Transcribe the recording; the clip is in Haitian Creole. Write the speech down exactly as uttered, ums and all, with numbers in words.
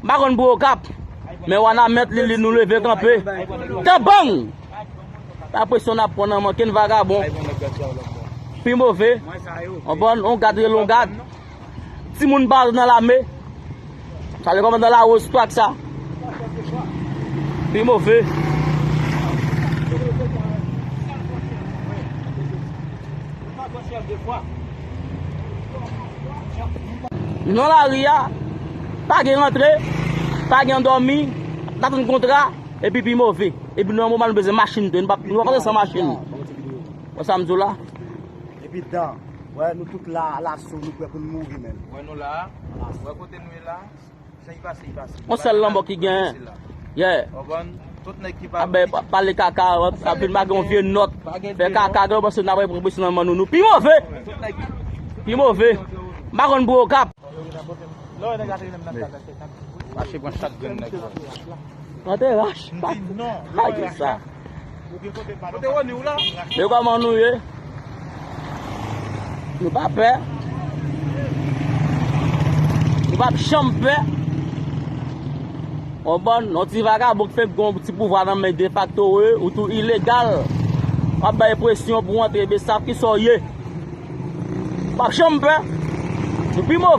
M pa konn pou Okap, men Wanament li, li nou leve kanpe. Tan bang! Pa presyon n ap pran nan men kenn vagabon. Pi move. On bon, on gad rele on gad. Timoun pa nan lame. Sa le kòmandan Lawòz twak sa. Pi move. Nan lari a, pa gen rantre, pa gen dòmi, n ap tann kontra, epi pi move. Epi nou nan moman nou bezwen machin tou, nou pa, nou pa pase san machin. Wè sa m di w la? Epi dan, wè nou tout la, laso, nou prè pou n mouri menm. Wè nou la, wè kote nou ye la. Yon sèl lanmò ki genyen. Yeah. Ap bay pa- pale kaka, ap vin make yon vye nòt. Fè kaka, gen yon panse n ap pran presyon nan men nou. Nou pi move. Pi move. M pa konn pou Okap. Mache pran chak grenn nèg. Nan te rach. Pa ki sa. Kote Roni ou la? Men kòman nou ye? Nou pa pè. Nou p ap janm pè. On bon, yon ti vagabon ki fenk gon ti pouvwa nan men defakto, wi, ou tou ilegal. W ap bay presyon pou antre, men sa ki sa w ye. W ap janm pè. Nou pi move.